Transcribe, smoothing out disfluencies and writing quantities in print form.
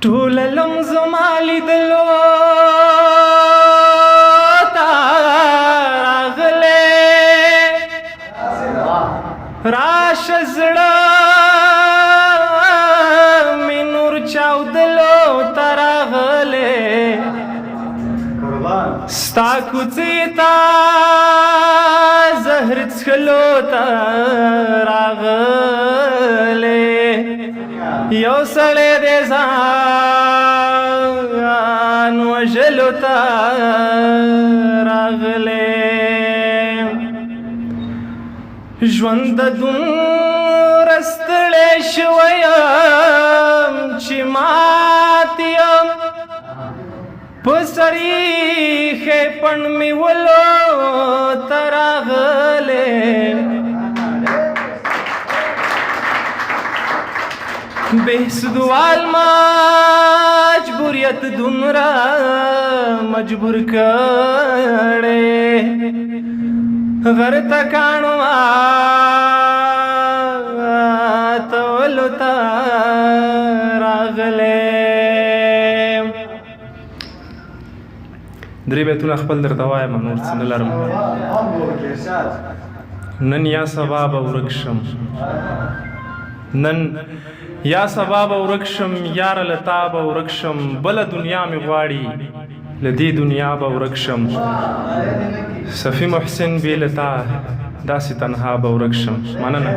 ټول لم زما لیدلو تا راغلې، راش زړه مې نور چاودلو ته راغلې. ستا کوڅې ته زهر څښلو ته راغلې. یو سړی دی ځان وژلو ته راغلې. ژوند دومره ستړی شوی یم چې مات یم، په سریښې پڼ مې ولو ته راغلې. بهسودوال مجبوریت دومره مجبور کړی، غر ته کاڼو تولو ته راغلې. درې بیتونه خپل درته وایم، نور څه نه لرم. نن یا سبا به ورک شم، نن یا سبا به ورک شم، یاره له تا به ورک شم. بله دنیا مې غواړي، له دې دنیا به ورک شم. صفي محسن بې له تا داسې تنها به ورک شم. مننه.